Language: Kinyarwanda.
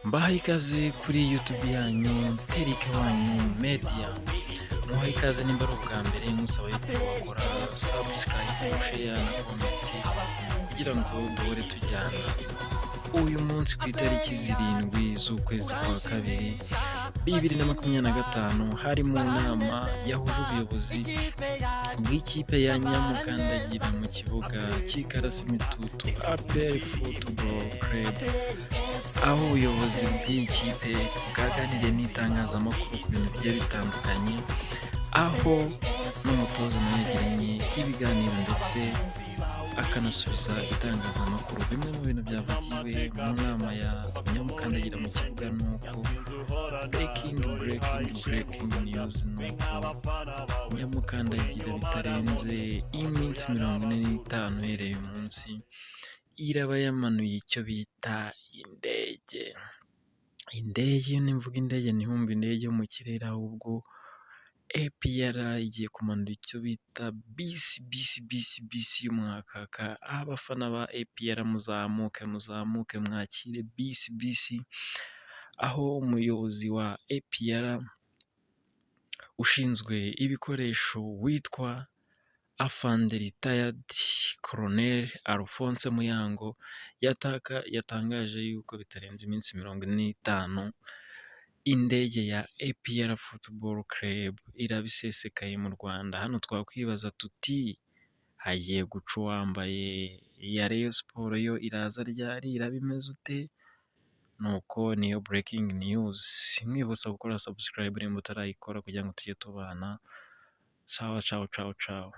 Mbahaye ikaze kuri YouTube yanyu, Terike wanyu Media. Muhaye ikaze nimba ari ubwa mbere, musaba yuko wakora subscribe, share na comment kugira ngo duhore tujyana. Uyu munsi ku itariki 7 z'ukwezi kwa kabiri 2025, hari mu nama yahuje ubuyobozi bw'ikipe ya Nyamukandagira mu kibuga cy'Ikarasimitutu APR Football Club, aho ubuyobozi bw'iyi kipe bwaganiriye n'itangazamakuru ku bintu bigiye bitandukanye, aho n'umutoza nawe yagiranye ibiganiro ndetse akanasubiza itangazamakuru. Bimwe mu bintu byavugiwe mu nama ya Nyamukandagira mu kibuga ni uko breaking, breaking, breaking news ni uko Nyamukandagira bitarenze iminsi 45 uhereye uyu munsi iraba yamanuye icyo bita indege. Indege, nimvuga indege ntihumve indege yo mu kirere, ahubwo APR igiye kumanura icyo bita bisi, bisi, bisi, bisi y'umwakaka. Aho abafana ba APR muzamuke, muzamuke mwakire bisi, bisi, aho umuyobozi wa APR ushinzwe ibikoresho witwa Afande Retired Colonel Alphonse Muyango yatangaje yuko bitarenze iminsi 45 indege ya APR Football Club iraba isesekaye mu Rwanda. Hano twakwibaza tuti: "Hagiye guca uwambaye, iya Rayon Sports yo iraza ryari, iraba imeze ute?" Nuko niyo breaking news. Nkwibutsa gukora subscribe nimba utarayikora kugira ngo tujye tubana. Sawa, cawu cawu cawu.